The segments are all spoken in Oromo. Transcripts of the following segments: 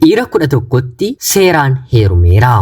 Dhiira 11tti seeraan heerumeera.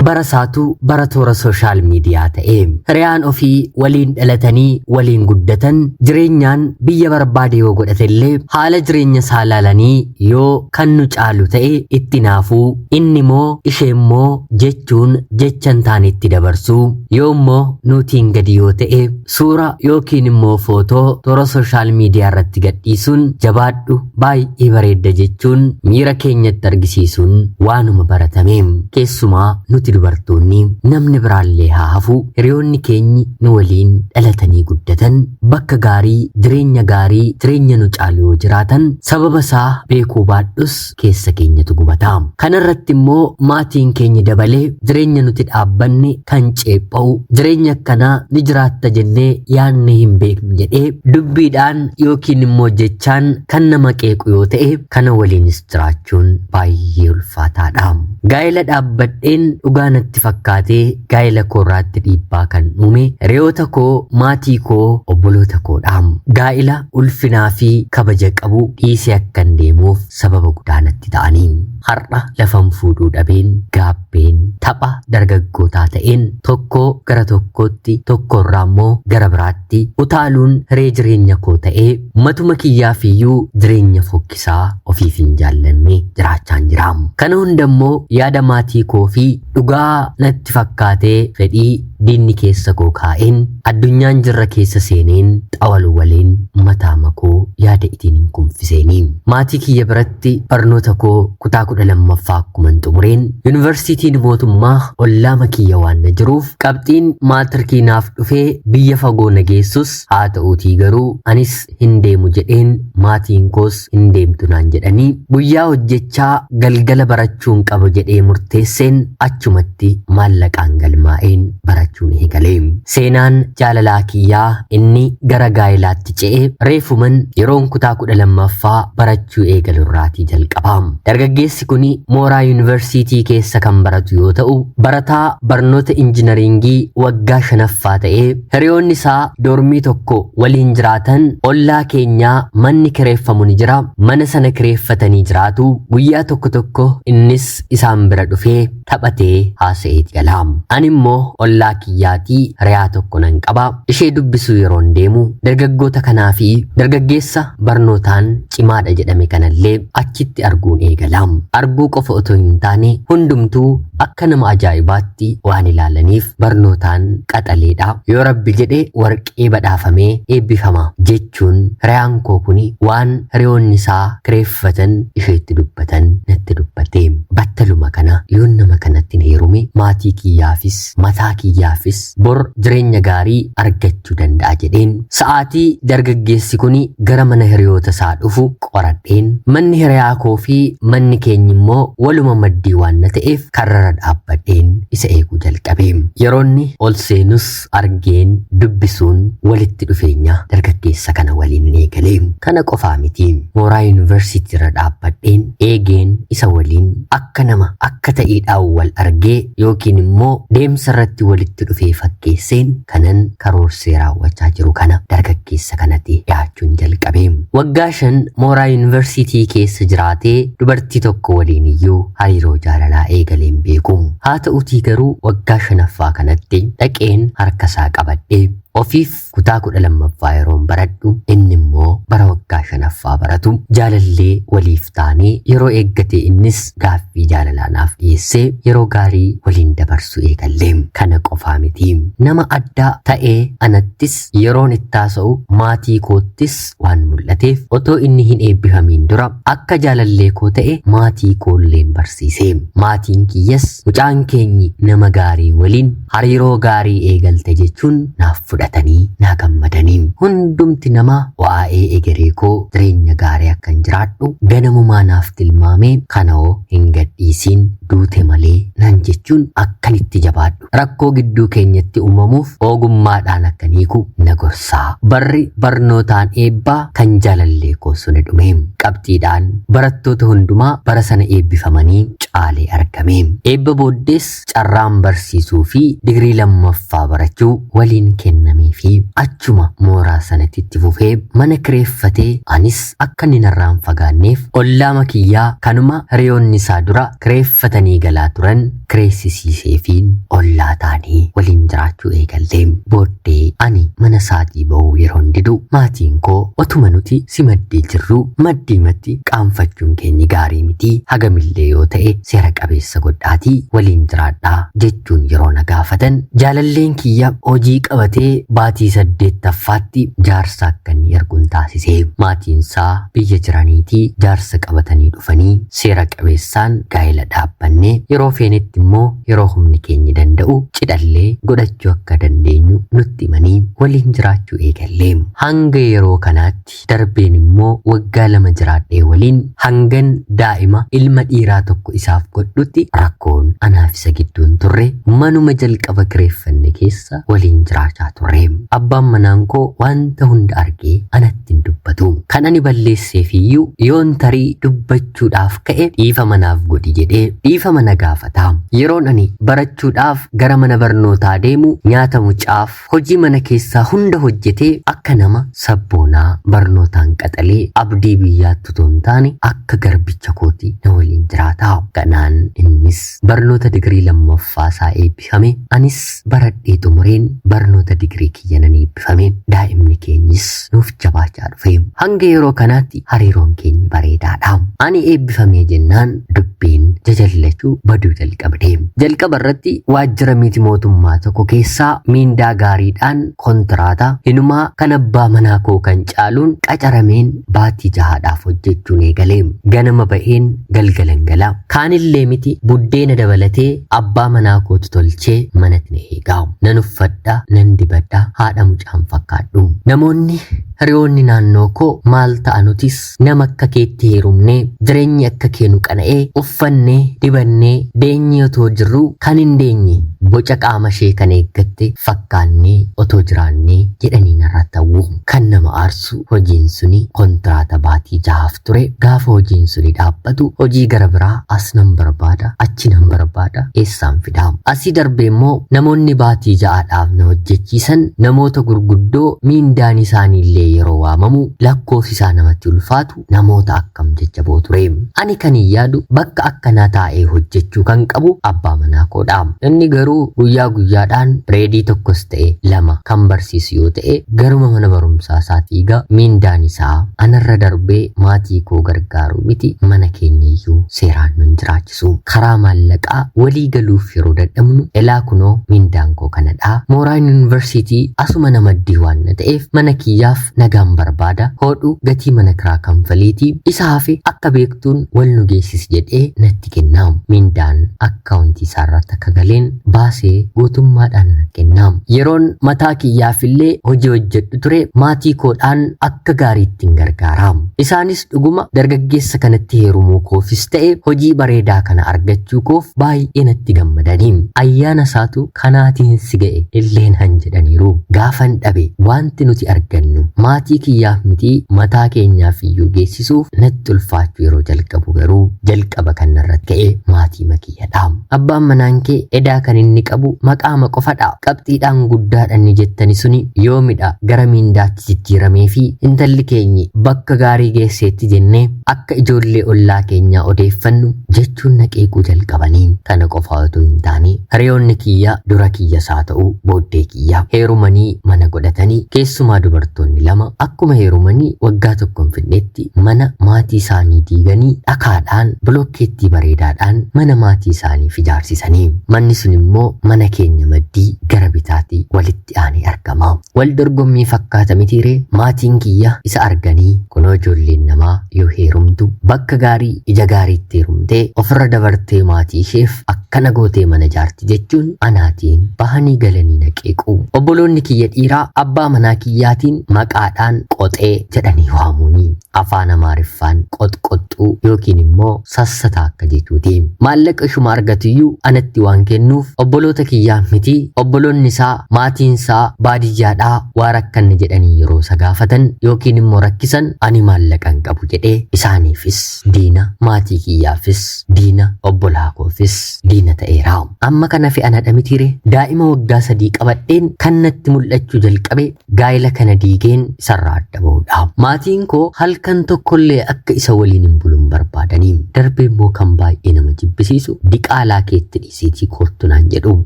Bara isaatu bara toora sooshaal miidiyaa ta'e. Hiriyaan ofii waliin dhalatanii waliin guddatan jireenyaan biyya barbaade yoo godhate illee haala jireenya isaa ilaalanii yoo kan nu caalu ta'e itti naafuu, inni moo isheen moo jechuun jecha hin taane itti dabarsuu, yoo immoo nuutiin gadi yoo ta'e suura yookiin immoo footoo toora sooshaal miidiyaa irratti gadhiisuun jabaadhu baay'ee bareedda jechuun miira keenyatti argisiisuun waanuma baratame. Keessumaa nuti dubartoonni namni biraallee haa hafu hiriyoonni keenyi nu waliin dhalatanii guddatan bakka gaarii jireenya gaarii jireenya nu caalu yoo jiraatan sababa isaa beekuu baadhus keessa keenyatu gubata. Kana irratti immoo maatiin keenya dabalee jireenya nuti dhaabbanne kan ceepha'u jireenya akkanaa ni jiraatta jennee yaadnee hin beeknu jedhee dubbiidhaan yookiin immoo jechaan kan nama qeequ yoo ta'e kana waliinis jiraachuun baay'ee ulfaataadha. Gaa'ela dhaabbadheen dhugaa natti fakkaatee gaa'ela koorraatti dhiibbaa kan uume hiriyoota koo, maatii koo, obboloota koodha. Gaa'ela ulfinaa fi kabaja qabu dhiisee akkan deemuuf sababa guddaa natti ta'anii. Har'a lafan fuudhuu dhabeen gaabbeen tapha dargaggootaa ta'een tokko gara tokkootti tokko irraa immoo gara biraatti utaaluun hiree jireenya koo ta'ee matuma kiyyaaf iyyuu jireenya fokkisaa ofiif hin jaallanne jiraachaan jira. Kana hunda immoo yaada maatii koo fi dhugaa natti fakkaatee fedhii diinni keessa koo kaa'een addunyaan jirra keessa seeneen xawalwaleen mataa makoo yaada itiin hin kunfiseeni. Maatii kiyya biratti barnoota koo kutaa 12ffaa akkuman xumureen yuunivarsiitiin mootummaa ollaama kiyya waan na jiruuf qabxiin maatirkii naaf dhufee biyya fagoo na geessus haa ta'uutii garuu anis hin deemu jedheen maatiin koos hin deemtu naan jedhanii guyyaa hojjechaa galgala barachuun qaba jedhee murteesseen achumatti maallaqaan galmaa'een barachuun eegale. Seenaan jaalalaa kiyyaa inni gara gaa'ilaatti ce'e reefuman yeroon kutaa 12ffaa barachuu eegalu irraatii jalqaba. Dargaggeessi kun mooraa yuunivarsiitii keessa kan baratu yoo ta'u, barataa barnoota injinariingii waggaa shanaffaa ta'ee hiriyoonni isaa doormii tokko waliin jiraatan ollaa keenyaa manni kireeffamu ni jira. Mana sana kireeffatanii jiraatu. Guyyaa tokko tokko innis isaan bira dhufee taphatee haasa'eeti gala. Ani immoo ollaa kiyyaatii hiriyaa tokko nan qaba. Ishee dubbisuu yeroon deemu dargaggoota kanaa fi dargaggeessa barnootaan cimaadha jedhame kanallee achitti arguun eegala. Arguu qofa otoo hin taane hundumtuu akka nama ajaa'ibaatti waan ilaalaniif barnootaan qaxaleedha. Yoo Rabbi jedhe warqee badhaafamee eebbifama jechuun hiriyaan koo kuni waan hiriyoonni isaa kireeffatan isheetti dubbatan natti dubbate. Battaluma kana yoon nama kanatti hin heerume maatii kiyyaafis mataa kiyyaafis bor jireenya gaarii argachuu danda'a jedheen sa'aatii dargaggeessi kuni gara mana hiriyoota isaa dhufu qoradheen manni hiriyaa koo fi manni keenyi immoo waluma maddii waan na ta'eef karrara dhaabbadheen isa eeguu jalqabe. Yeroonni ol seenus argeen dubbisuun walitti dhufeenya dargaggeessa kana waliin ni eegale. Kana qofaa miti mooraa yuunivarsiitii irra dhaabbadheen eegeen isa waliin akka nama akka ta'iidhaan wal argee yookiin immoo deemsa irratti walitti dhufee fakkeesseen kanan karoorsee raawwachaa jiru kana dargaggeessa kanatti dhiyaachuun jalqabe. Waggaa 5 mooraa yuunivarsiitii keessa jiraatee dubartii tokko waliin iyyuu hariiroo jaalalaa eegalee hin beeku. Haa ta'utii garuu waggaa shanaffaa kanatti dhaqeen harka isaa qabadhe ofiif kutaa 12ffaa yeroon baradhu inni immoo bara waggaa shanaffaa baratu jaalallee waliif taanee yeroo eeggate innis gaaffii jaalalaa naaf dhiyeessee yeroo gaarii waliin dabarsuu eegalle. Kana qofaa miti nama addaa ta'ee anattis yeroon itti haasa'u maatii koottis waan mul'ateef otoo inni hin eebbifamiin dura akka jaalallee koo ta'e maatii koolleen barsiise. Maatiin kiyyas mucaan keenyi nama gaarii waliin hariiroo gaarii eegalte jechuun naaf fudhatanii naa gammadanii. Hundumti namaa waa'ee egeree koo jireenya gaarii akkan jiraadhu ganamumaa naaf tilmaamee kanoo hin gadhiisiin duute malee naan jechuun akkan itti jabaadhu rakkoo gidduu keenyatti uumamuuf ogummaadhaan akkan hiiku na gorsaa. Barri barnootaan eebbaa kan jaalallee koo suni dhume. Qabxiidhaan barattoota hundumaa bara sana eebbifamanii caalee argame. Eebba booddees carraan barsiisuu fi digirii lammaffaa barachuu waliin kennamee fi achuma mooraa sanatti itti fufee mana kireeffatee, anis akka inni narraa hin fagaanneef ollaama kiyyaa kanuma hiriyoonni isaa dura kireeffatanii galaa turan kireessisiiseefiin ollaa taanee waliin jiraachuu eegalle. Booddee ani mana isaatii ba'uu yeroon didu, maatiin koo otuma nuti si maddii jirru maddiimatti qaanfachuun keenyi gaarii miti, hagamillee yoo ta'e seera qabeessa godhaatii waliin jiraadhaa jechuun yeroo na gaafatan, jaalalleen kiyya hojii qabatee baatii 8ffaatti jaarsa akka inni erguun taasise. Maatiin isaa biyya jiraniitii jaarsa qabatanii dhufanii seera qabeessaan gaa'ela dhaabbannee, yeroo feenetti immoo yeroo humni keenya danda'u cidhallee godhachuu akka dandeenyu nutti himanii waliin jiraachuu eegalle. Hanga yeroo kanaatti darbeen immoo waggaa 2 jiraadhee waliin hangan daa'ima ilma dhiiraa tokko isaaf godhutti rakkoon anaaf isa gidduun turre. Manuma jalqaba kireeffanne keessa waliin jiraachaa turre. Abbaan manaan koo wanta hunda argee anatti hin dubbatu. Kan ani balleesseef iyyuu yoon tarii dubbachuudhaaf ka'e dhiifama naaf godhi jedhee dhiifama na gaafata. Yeroon ani barachuudhaaf gara mana barnootaa deemu nyaata mucaaf, hojii mana keessaa hunda hojjetee, akka nama sabboonaa barnootaan qaxalee abdii biyyaatti otoo hin taane akka garbicha kooti na waliin jiraata. Kanaan innis barnoota digirii lammaffaa isaa eebbifame, anis baradhee xumureen barnoota digirii kiyya nan eebbifame. Daa'imni keenyis nuuf jabaachaa dhufe. Hanga yeroo kanaatti hariiroon keenya bareedaadha. Ani eebbifamee jennaan dubbiin jajallachuu baduu jalqabde. Jalqaba irratti waajjira miti mootummaa tokko keessaa miindaa gaariidhaan kontiraata hinumaa kan abbaa manaa koo kan caaluun qacarameen baatii 6dhaaf hojjechuun eegale. Ganama ba'een galgalan gala. Kaanillee miti, buddeena dabalatee abbaa manaa kootu tolchee manatti na eega. Nan uffadha, nan dibadha, haadha mucaan fakkaadhu. Namoonni hiriyoonni naannoo koo maal ta'a, nutis nama akka keetti heerumnee jireenyi akka kee nu qana'ee uffannee dibannee deenyee otoo jirru, kan hin deenye boca qaama ishee kan eeggatte fakkaannee otoo jiraannee jedhanii narratti hawwu. Kan nama aarsu hojiin suni kontiraata baatii 6f ture. Gaafa hojiin suni dhaabbatu hojii gara biraa as nan barbaada, achi nan barbaada, eessaan fidaa? Asii darbee immoo namoonni baatii 6dhaaf na hojjechiisan namoota gurguddoo miindaan isaaniillee yeroo waamamu lakkoofsi isaa namatti ulfaatu, namoota akkam jajjaboo ture. Ani kan hin yaadu bakka akkanaa taa'ee hojjechuu kan qabu abbaa manaa koodha. Inni garuu guyyaa guyyaadhaan reedii tokkos ta'e lama kan barsiisu yoo ta'e garuma mana barumsaa isaa fiiga. Miindaan isaa anarra darbee maatii koo gargaaru miti, mana keenya iyyuu seeraan nun jiraachisu. Karaa maallaqaa walii galuuf yeroo dadhabnu, elaa kunoo miindaan koo kanadha. Mooraan yuunivarsiitii asuma na maddii waan na ta'eef mana kiyyaaf nagaan barbaada. Hodhu gatii mana kiraa kanfaliitii isa hafe akka beektuun wal nu geessisi jedhee natti kenna. Miindaan akkaawuntii isaarratti akka galeen baasee guutummaadhaan na kenna. Yeroon mataa kiyyaafillee hojii hojjedhu ture maatii koodhaan akka gaariitti hin gargaara. Isaanis dhuguma dargaggeessa kanatti heerumuu koofis ta'e hojii bareedaa kana argachuu koof baay'ee natti gammadanii, ayyaana isaatu kanaatiin si ga'e illee naan jedhaniiru. Gaafan dhabe wanti nuti argannu maatii kiyyaaf miti mataa keenyaaf iyyuu geessisuuf natti ulfaachuu yeroo jalqabu garuu jalqaba kan narratti ka'e maatii makiyyadha. Abbaan manaan kee edaa kan inni qabu maqaama qofadha. Qabxiidhaan guddaadha inni jettani suni yoomidha gara miindaatti jijjiiramee fi intalli keenyi bakka gaarii geesseetti jennee akka ijoollee ollaa keenyaa odeeffannu jechuun na qeequu jalqabanii. Kana qofa otoo hin taane, hiriyoonni kiyya dura kiyyasaa ta'u booddee kiyya heerumanii mana godhatanii, keessumaa dubartoonni lama akkuma heerumanii waggaa 1 hin fidnetti mana maatii isaanii diiganii dhakaadhaan bilokkeettii bareedaadhaan mana maatii isaaniif ijaarsisanii. Manni sun immoo mana keenya maddii gara bitaatti walitti aanee argama. Wal dorgommii fakkaata mitiiree? Maatiin kiyya isa arganii, kunoo ijoolleen namaa yoo heerumtu bakka gaarii ija gaariitti heerumtee ofirra dabartee maatii isheef akkana gootee mana ijaarti jechuun anaatiin bahanii galanii na qeequ. Obboloonni kiyya dhiiraa abbaa manaa kiyyaatiin maqaadhaan qoxee jedhanii waamuuni. Afaan Amaariffaan qoxqoxxuu yookiin immoo sassataa akka jechuuti. Maallaqa ishuma argatuyyuu anatti waan kennuuf obboloota kiyyaa miti, obboloonni isaa maatiin isaa baadiyyaadhaa waa rakkanne jedhanii yeroo isa gaafatan yookiin immoo rakkisan, ani maallaqa hin qabu jedhee isaan Isaaniifis diina, maatii kiyyaafis diina, obbolaa koofis diina ta'eera. Amma kana fi anadha mitiire daa'ima waggaa 3 qabadheen kan natti mul'achuu jalqabe gaa'ela kana diigeen isarraa adda ba'uudha. Maatiin koo halkan tokkollee akka isa waliin hin bulun barbaadanii. Darbee immoo kan baay'ee nama jibbisiisu diqaalaa keetti dhiisiitii koottu naan jedhu.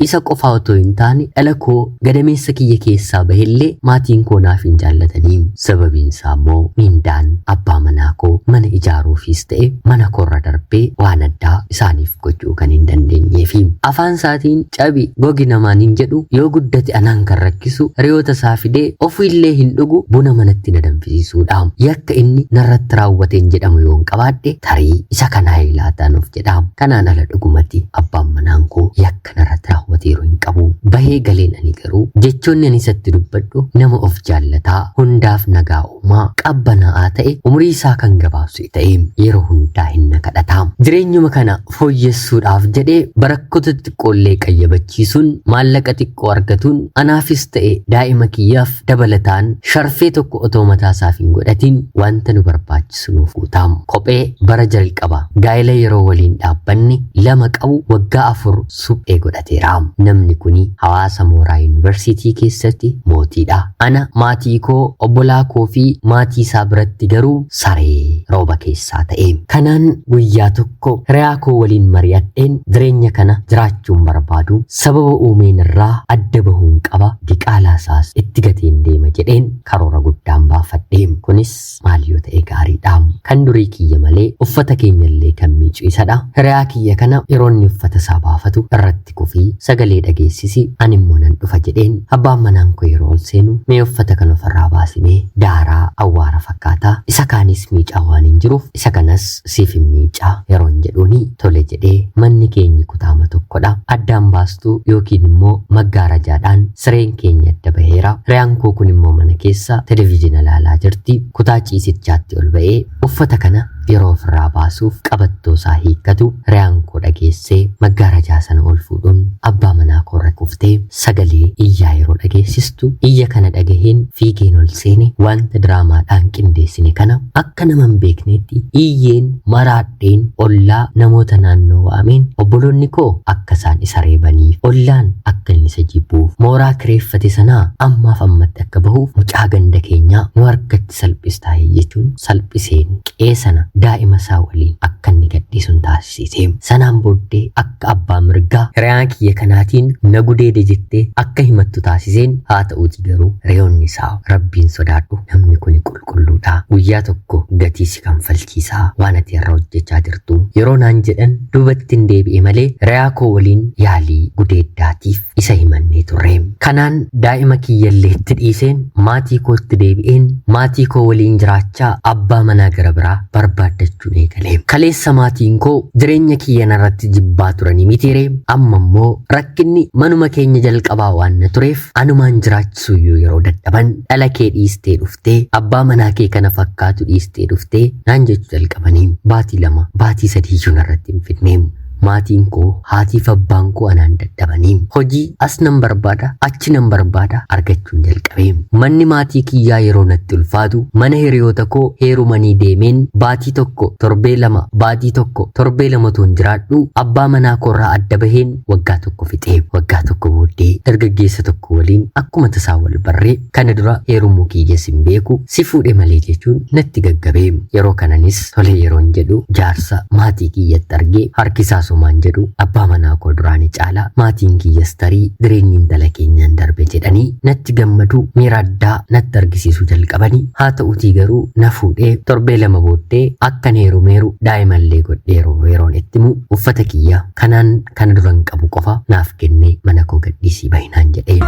Isa qofaa otoo hin taane dhala koo gadameessa kiyya keessaa bahellee maatiin koo naaf hin jaallatanii. Sababiin isaa immoo miindaan abbaa manaa koo mana ijaaruufis ta'e mana koorra darbee waan addaa isaaniif gochuu kan hin dandeenyeefi. Afaan isaatiin cabi gogi namaan hin jedhu, yoo guddate anaan kan rakkisu hiriyoota isaa fidee ofiillee hin dhugu buna manatti na danfisiisuudha. Yakka inni narratti raawwateen jedhamu yoo hin qabaadhe tarii isa kanaa ilaataan of jedha. Kanaan ala dhugumatti abbaan manaan koo yakka narratti raawwateeru hin qabu. Bahee galeen ani garuu jechoonni ani isatti dubbadhu nama of jaallataa, hundaaf nagaa uumaa, qabbanaa'aa ta'e, umurii isaa kan gabaabsu ta'e yeroo hundaa hin na kadhata. Jireenyuma kana fooyyessuudhaaf jedhee barakkoota xixiqqoollee qayyabachiisuun maallaqa xiqqoo argatuun anaafis ta'e daa'ima kiyyaaf dabalataan sharfee tokko otoo mataa isaaf hin godhatiin wanta nu barbaachisu nuuf guuta. Kophee bara jalqaba gaa'ela yeroo waliin dhaabbanne 2 qabu waggaa 4 suphee godhateera. Namni kuni hawaasa mooraa yuunivarsiitii keessatti mootiidha. Ana maatii koo, obbolaa koo fi maatii isaa biratti garuu saree rooba keessaa ta'e. Kanaan guyyaa tokko hiriyaa koo waliin mari'adheen jireenya kana jiraachuun barbaadu, sababa uumeen irraa adda bahuun qaba, diqaalaa isaas itti gateen deema jedheen karoora guddaan baafadhe. Kunis maal yoo ta'e gaariidha? Kan durii kiyya malee uffata keenyallee kan miicu isadha. Hiriyaa kiyya kana yeroo inni uffata isaa baafatu irratti kufii sagalee dhageessisi, ani immoo nan dhufa jedheen. Abbaan manaan koo yeroo ol seenu, mee uffata kan ofirraa baasimee, daaraa awwaara fakkaataa, isa kaanis miicaa waan hin jiruuf isa kanas siif hin miicaa yeroon jedhuuni tole jedhee. Manni keenyi kutaama tokkodha. Addaan baastuu yookiin immoo maggaarajaadhaan sireen keenya adda baheera. Hiriyaan koo kun immoo mana keessa televizyiina ilaalaa jirti. Kutaa ciisichaatti ol ba'ee uffata kana yeroo ofirraa baasuuf qabattoo isaa hiikkatu hiriyaan koo dhageessee maggaarajaa sana ol fuudhuun abbaa manaa koorra kuftee sagalee iyyaa yeroo dhageessistu, iyya kana dhagaheen fiigeen ol seene. Wanta diraamaadhaan qindeessine kana akka nama hin beeknetti iyyeen maraadheen ollaa namoota naannoo waameen obboloonni koo akka isaan isa reebaniif, ollaan akka inni isa jibbuuf, mooraa kireeffate sanaa ammaaf ammatti akka bahuuf, mucaa ganda keenyaa nu harkatti salphistaa jechuun salphiseen qe'ee sana daa'ima isaa waliin akka inni gadhiisuun taasise. Sanaan booddee akka abbaa mirgaa hiriyaa kiyya kanaatiin na gudeede jettee akka himattu taasiseen. Haa ta'uuti garuu hiriyoonni isaa, rabbiin sodaadhu, namni kuni qulqulluudha, guyyaa tokko gatii si kanfalchiisaa waan ati irra hojjechaa jirtu yeroo naan jedhan duubatti hin deebi'e malee hiriyaa koo waliin yaalii gudeeddaatiif isa himannee turre. Kanaan daa'ima kiyyallee itti dhiiseen maatii kootti deebi'een maatii koo waliin jiraachaa abbaa manaa gara biraa barbaaddachuun eegale. Kaleessa maatiin koo jireenya kiyya narratti jibbaa turanii mitiire, amma immoo rakkinni manuma keenya jalqabaa waan na tureef anumaan jiraachisuyyuu yeroo dadhaban, dhala kee dhiistee dhuftee, abbaa manaa kee kana fakkaatu dhiistee dhuftee naan jechuu jalqabanii baatii 2 baatii 3 iyyuu narratti hin fidne. Maatiin koo, haatiif abbaan koo anaan dadhabanii hojii as nan barbaada achi nan barbaada argachuun jalqabe. Manni maatii kiyyaa yeroo natti ulfaatu mana hiriyoota koo heerumanii deemeen baatii 1 torbee 2, baatii 1 torbee 2 toon jiraadhu abbaa manaa koorraa adda baheen waggaa 1 fixe. Waggaa 1 booddee dargaggeessa tokko waliin akkuma tasaa wal barree, kana dura heerumuu kiyyas hin beeku, si fuudhe malee jechuun natti gaggabe. Yeroo kananis tole yeroon jedhu jaarsa maatii kiyyatti argee harkisaa somaan jedhu abbaa manaa koo duraanii caalaa maatiin kiyyas tarii jireenyi intala keenyaan darbe jedhanii natti gammadu, miira addaa natti argisiisuu jalqabanii. Haa ta'uutii garuu na fuudhee torbee 2 booddee akkan heerumeeru daa'imallee godheeru yeroon itti himu uffata kiyya kanaan kana duran qabu qofa naaf kennee mana koo gadhiisii bahinaan jedhee.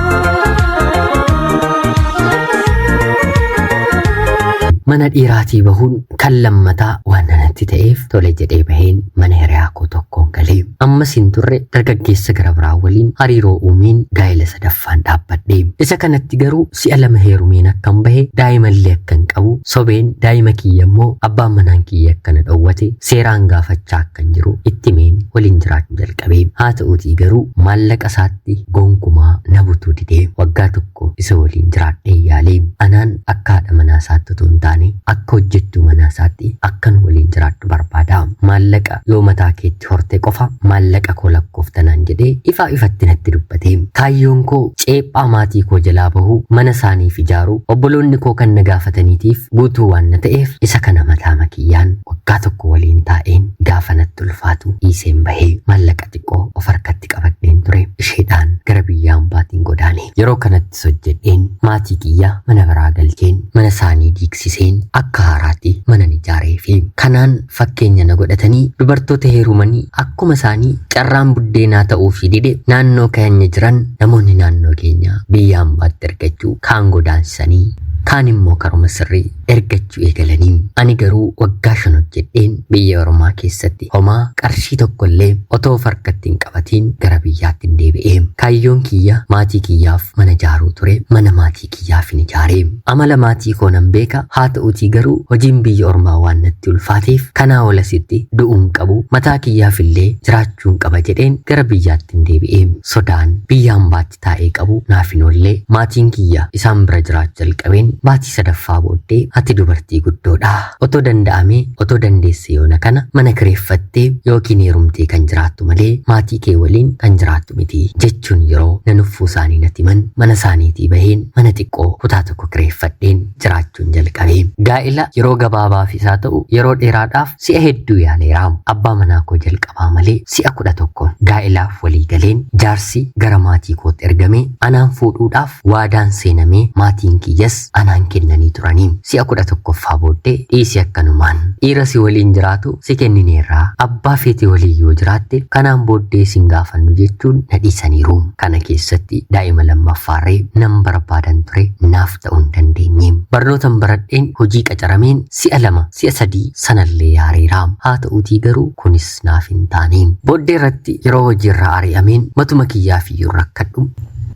Mana dhiiraatii bahuun kan lammataa waan natti natti ta'eef tole jedhee baheen mana hiriyaa koo tokkoon galee. Ammas hin turre, dargaggeessa gara biraa waliin hariiroo uumeen gaa'ela sadaffaan dhaabbadhe. Isa kanatti garuu si'a 2 heerumeen akkan bahe, daa'imallee akkan qabu sobeen, daa'ima kiyya immoo abbaan manaan kiyya akkana dhowwate seeraan gaafachaa akkan jiru itti himeen waliin jiraachuu jalqabe. Haa ta'uutii garuu maallaqa isaatti gonkumaa na butuu didee waggaa 1 isa waliin jiraadhee yaalee, anaan akka haadha manaa isaatti otoo hin taane akka hojjettuu manaa isaatti akkan waliin jiraadhu barbaada. Maallaqa yoo mataa keetti horte qofa maallaqa koo lakkooftanaan jedhee ifaa ifatti natti dubbate. Kaayyoon koo ceephaa maatii koo jalaa bahuu, mana isaaniif ijaaruu, obboloonni koo kan na gaafataniitiif guutuu waan na ta'eef isa kana mataa makiyyaan waggaa 1 waliin taa'een gaafa natti ulfaatu dhiiseen bahee maallaqa xiqqoo of harkatti qabadheen ture isheedhaan gara biyya hambaatiin godaane. Yeroo kanattis hojjedheen maatii kiyya mana biraa galcheen, mana isaanii diigsiseen akka haaraatti manan ijaareefi. Kanaan fakkeenya na godhatanii dubartoota heerumanii akkuma isaanii carraan buddeenaa ta'uufii dide naannoo keenya jiran, namoonni naannoo keenya biyya hambaatti ergachuu, kaan godaansisanii, kaan immoo karuma sirrii ergachuu eegalanii. Ani garuu waggaa 5 hojjedheen biyya ormaa keessatti homaa qarshii tokko illee otoo of harkatti hin qabatiin gara biyyaatti hin deebi'e. Kaayyoon kiyya maatii kiyyaaf mana ijaaruu ture, mana maatii kiyyaaf hin ijaare. Amala maatii koo nan beeka, haa ta'uutii garuu hojiin biyya ormaa waan natti ulfaateef kanaa ol asitti du'uun qabu, mataa kiyyaaf illee jiraachuun qaba jedheen gara biyyaatti hin deebi'e. Sodaan biyya hambaatti taa'ee qabu naaf hin oolle. Maatiin kiyya isaan bira jiraachuu jalqabeen baatii sadaffaa booddee, ati dubartii guddoodha. Otoo danda'amee, otoo dandeesse yoona kana mana kireeffattee yookiin heerumtee kan jiraattu malee maatii kee waliin kan jiraattu miti jechuun yeroo na nuffuu isaanii natti himan, mana isaaniitii baheen mana xiqqoo kutaa tokko kireeffadheen jiraachuun jalqabe. Gaa'ela yeroo gabaabaafis haa ta'u yeroo dheeraadhaaf si'a hedduu yaaleera. Abbaa manaa koo jalqabaa malee si'a 11 gaa'elaaf walii galeen, jaarsi gara maatii kootti ergamee anaan fuudhuudhaaf waadaan seenamee, maatiin kiyyas anaan kennanii turanii. Si'a 11ffaa booddee dhiisi, akkanumaan dhiira si waliin jiraatu si kennineerraa, abbaa feete waliin yoo jiraatte kanaan booddee sin gaafannu jechuun na dhiisaniiru. Kana keessatti daa'ima lammaffaarree nan barbaadan ture, naaf ta'uu hin dandeenye. Barnootan baradheen hojii qacarameen si'a 2 si'a 3 sanallee yaareera. Haa ta'uutii garuu kunis naaf hin taane. Booddee irratti yeroo hojiirraa ari'ameen matuma kiyyaaf iyyuu rakkadhu,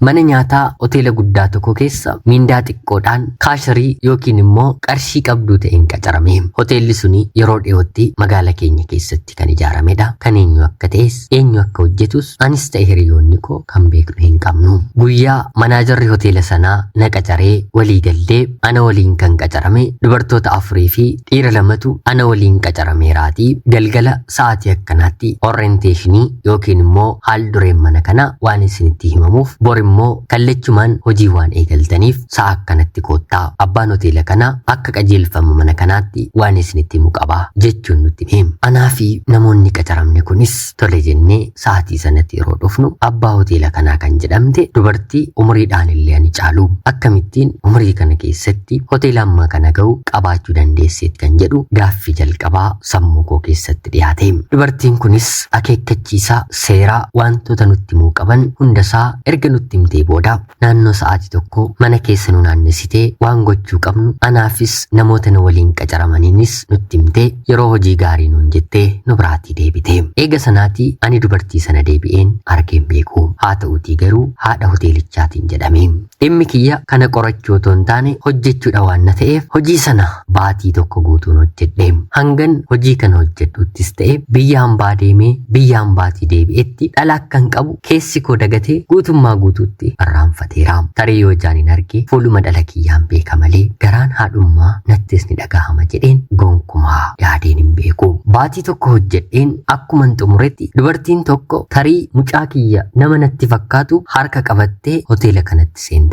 mana nyaataa hoteela guddaa tokko keessa miindaa xiqqoodhaan kaasharii yookiin immoo qarshii qabduu ta'een qacarame. Hoteelli suni yeroo dhiyootti magaala keenya keessatti kan ijaaramedha. Kan eenyu akka ta'es, eenyu akka hojjetus anis ta'e hiriyoonni koo kan beeknu hin qabnu. Guyyaa manaajarri hoteela sanaa na qacaree walii gallee, ana waliin kan qacarame dubartoota 4 fi dhiira 2tu ana waliin qacarameeraatii, galgala sa'aatii akkanaatti orienteeshinii yookiin immoo haal dureen mana kana waan isinitti himamuuf, bor immoo kallachumaan hojii waan eegaltaniif sa'a akkanatti koottaa, abbaan hoteela kanaa akka qajeelfama mana kanaatti waan isinitti himu qaba jechuun nutti hime. Anaa fi namoonni qacaramne kunis tole jennee sa'aatii sanatti yeroo dhufnu, abbaa hoteela kanaa kan jedhamte dubartii umuriidhaan illee ani caalu akkamittiin umurii kana keessatti hoteela ammaa kana ga'u qabaachuu dandeesseet kan jedhu gaaffii jalqabaa sammuu koo keessatti dhiyaate. Dubartiin kunis akeekkachiisaa seeraa wantoota nutti himuu qaban hundasaa erga nutti himtee booda, naannoo sa'aatii 1 mana keessa nu naannessitee, waan gochuu qabnu anaafis namoota nu waliin qacaramaniinis nutti himtee, yeroo hojii gaarii nuun jettee nu biraatii deebite. Eega sanaatii ani dubartii sana deebi'een argeen beeku. Haa ta'uutii garuu haadha hoteelichaatiin jedhame. Dhimmi kiyya kana qorachuu otoo hin taane hojjechuudha waan na ta'eef hojii sana baatii 1 guutuun hojjedhe. Hangan hojii kana hojjedhuttis ta'e biyya hambaa deemee biyya hambaatii deebi'etti dhala akkan qabu keessi koo dagatee guutummaa guutuutti irraanfateera. Tarii yoo ijaan hin arge fuuluma dhala kiyyaan beeka malee garaan haadhummaa nattis ni dhagahama jedheen gonkumaa yaadeen hin beeku. Baatii 1 hojjedheen akkuman xumuretti dubartiin tokko tarii mucaa kiyya nama natti fakkaatu harka qabattee hoteela kanatti seente.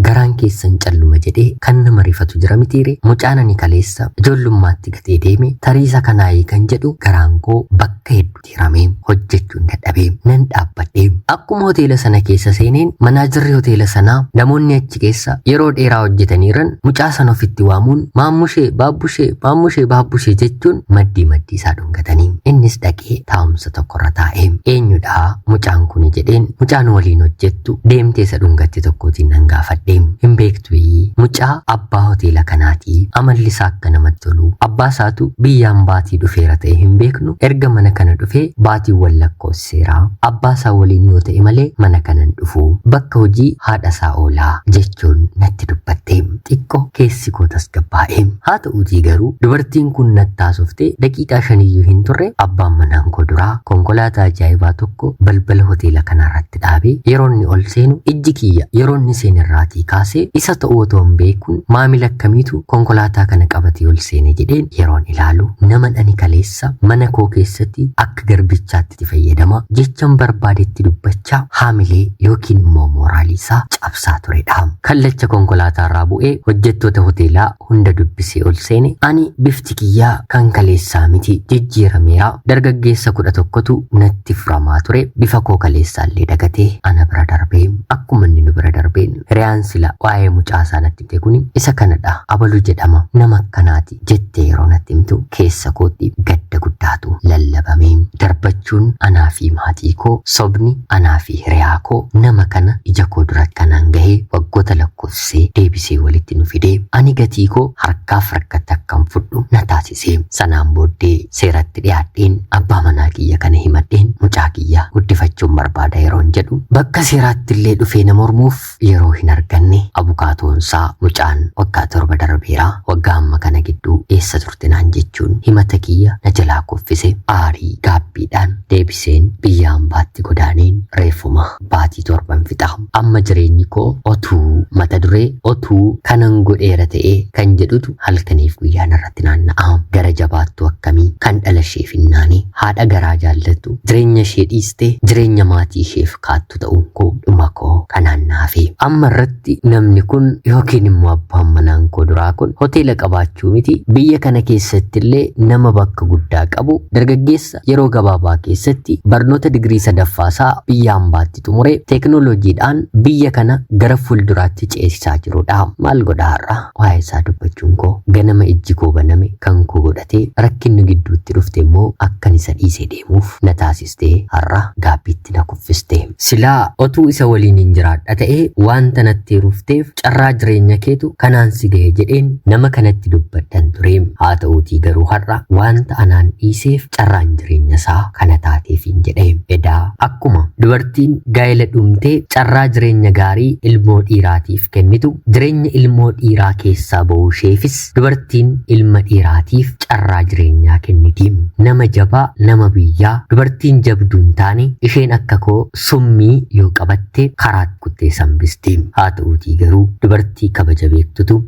Garaan keessan calluma jedhee kan nama rifatu jira mitiire? Mucaan ani kaleessa ijoollummaatti gatee deeme tarii isa kanaayii kan jedhu garaan koo bakka hedduutti hirame, hojjechuun dadhabe, nan dhaabbadhe. Akkuma hoteela sana keessa seeneen manaajarri hoteela sanaa namoonni achi keessa yeroo dheeraa hojjetaniiran mucaa sana ofitti waamuun, maammushee baabbushee, maammushee baabbushee jechuun maddii maddii isaa dhungatanii. Innis dhaqee taa'umsa tokkorra taa'e. Eenyudha mucaan kuni jedheen mucaan waliin hojjettu deemtee isa dhungatte tokkootiin nan gaafadhe. Hin beektuyi mucaa abbaa hoteela kanaatii amalli isaa akka namatti tolu abbaa isaatu biyyaan baatii dhufeera ta'e hin beeknu erga mana kana dhufee baatiiwwan lakkoofsiseera abbaa isaa waliin yoo ta'e malee mana kana hin dhufu bakka hojii haadha isaa oolaa jechuun natti dubbatte. Xiqqoo keessi koo tasgabbaa'e. Haa ta'uutii garuu dubartiin kun natti haasoftee daqiiqaa shaniyyuu hin turre abbaan manaan koo duraa konkolaataa ajaa'ibaa tokko balbala hoteela kanaarratti dhaabee yeroo inni ol seenu ijji kiyya yeroo inni seenerraatii kaasee isa ta'uu otoo hin beekun maamila akkamiitu konkolaataa kana qabatee ol seene jedheen yeroon ilaalu nama ani kaleessa mana koo keessatti akka garbichaatti itti fayyadama jechan barbaadetti dubbachaa haamilee yookiin immoo mooraalii isaa cabsaa turedha. Kallacha konkolaataa irraa bu'ee hojjettoota hoteelaa hunda dubbisee ol seene ani bifti kiyyaa kan kaleessaa miti jijjiirameera dargaggeessa 11tu natti furamaa ture bifa koo kaleessaallee dagatee ana bira darbee akkuma inni nu bira darbeen hiriyaan sila waa'ee mucaa isaa natti himte kuni isa kanadha abalu jedhama nama akkanaati jettee yeroo natti himtu keessa kootti gadda guddaatu lallabame darbachuun anaa fi maatii koo sobni anaa fi hiriyaa koo nama kana ija koo duratti kanaan gahee waggoota lakkoofsisee deebisee walitti nu fidee ani gatii koo harkaaf harkatti akkan fudhu na taasise. Sanaan booddee seeratti dhiyaadheen abbaa manaa kiyya kana himadheen mucaa kiyya guddifachuun barbaada yeroon jedhu bakka seeraatti illee dhufee na mormuuf yeroo hin arganne abukaatoonsaa mucaan waggaa 7 darbeera waggaa amma kana gidduu eessa turte naan jechuun himata kiyya na jalaa kuffise. Aarii gaabbiidhaan deebiseen biyya hambaatti godaaneen reefuma baatii torban fixa. Amma jireenyi koo otuu mata duree otuu kanan godheera ta'ee kan jedhutu halkaniif guyyaa narratti naanna'a. Gara jabaattuu akkamii kan dhala isheef hin naane haadha garaa jaallattu jireenya ishee dhiistee jireenya maatii isheef kaattu ta'uun koo dhuma koo kanaan naafe. Amma irratti namni kun yookiin immoo abbaan manaan koo duraa kun hoteela qabaachuu miti biyya kana keessatti illee nama bakka guddaa qabu dargaggeessa yeroo gabaabaa keessatti barnoota digirii sadaffaasaa biyya hambaatti xumure teeknooloojiidhaan biyya kana gara fuulduraatti ceesisaa jirudha. Maal godha har'a waa'ee isaa dubbachuun koo ganama ijji koo baname kan koo godhatee rakkinni gidduutti dhufte immoo akkan isa dhiisee deemuuf na taasistee har'a gaabbiitti na kuffiste. Silaa otuu isa waliin hin jiraadha ta'ee wanta natti heerufteef carraa jireenya keetu kanaan si gahe jedheen nama kanatti dubbadhan ture. Haa ta'uutii garuu har'a wanta anaan dhiiseef carraan jireenya isaa kana taateefiin jedhe. Edaa akkuma dubartiin gaa'ela dhumtee carraa jireenya gaarii ilmoo dhiiraatiif kennitu jireenya ilmoo dhiiraa keessaa ba'uu isheefis dubartiin ilma dhiiraatiif carraa jireenyaa kenniti. Nama jabaa nama biyyaa dubartiin jabduu hin taane isheen akka koo summii yoo qabatte karaatti kuttee sambisti. Haa ta'uutii garuu dubartii kabaja beektutu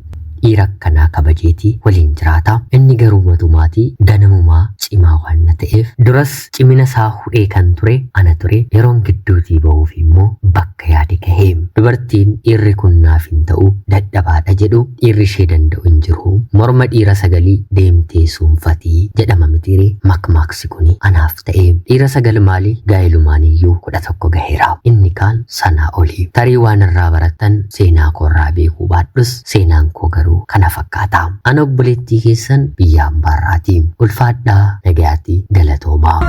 dhiira akkanaa kabajeeti waliin jiraata. Inni garuu matumaatii ganamumaa cimaa waan na ta'eef duras cimina isaa hudhee kan ture ana ture yeroon gidduutii ba'uuf immoo bakka yaade gahee. Dubartiin dhiirri kun naaf hin ta'u dadhabaadha jedhu dhiirri ishee danda'u hin jiru. Morma dhiira sagalii deemtee suunfatii jedhama mitiiree makmaaksi kuni anaaf ta'e. Dhiira sagal maali gaa'ilumaan iyyuu 11 gaheera. Inni kaan sanaa oli. Tarii waan irraa barattan seenaa koo irraa beekuu baadhus seenaan koo garuu kana fakkaata. Ana obboleettii keessan biyya hambaarraati. Ulfaadhaa nagayaatti galatoomaa.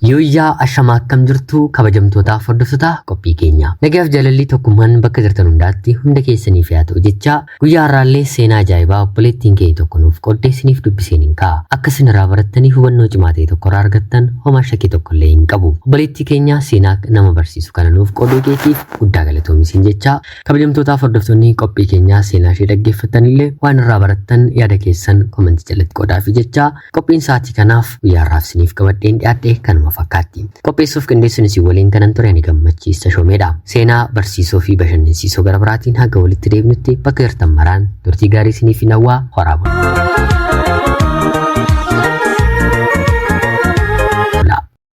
Yooyyaa ashamaa akkam jirtu kabajamtootaaf hordoftoota qophii keenya. Nagayaaf jaalalli tokkummaan bakka jirtan hundaatti hunda keessaniif haa ta'u jecha guyyaa har'aallee seenaa ajaa'ibaa obboleettiin keenya tokko nuuf qoodde isiniif dubbiseen hin ka'a. Akka isin irraa barattanii hubannoo cimaa ta'e tokko irraa argattan homaa shakkii tokko illee hin qabu. Obboleettii keenya seenaa nama barsiisu kana nuuf qooduu keetiif guddaa galatoomi isin jecha kabajamtootaaf hordoftoonni qophii keenyaa seenaa ishee dhaggeeffattan illee waan irraa barattan yaada keessan komentii jalatti qoodaafi jecha qophiin sa'aatii kanaaf guyyaa har'aaf isiniif qabadheen dhiyaadhe kanuma fakkaatti. Qopheessuuf qindeessuun isin waliin kanan ture ani Gammachiis Tashoomeedha. Seenaa barsiisoo fi bashannansiisoo gara biraatiin haga walitti deebinutti bakka jirtan maraan turtii gaarii isiniif hin hawwaa horaa bulaa.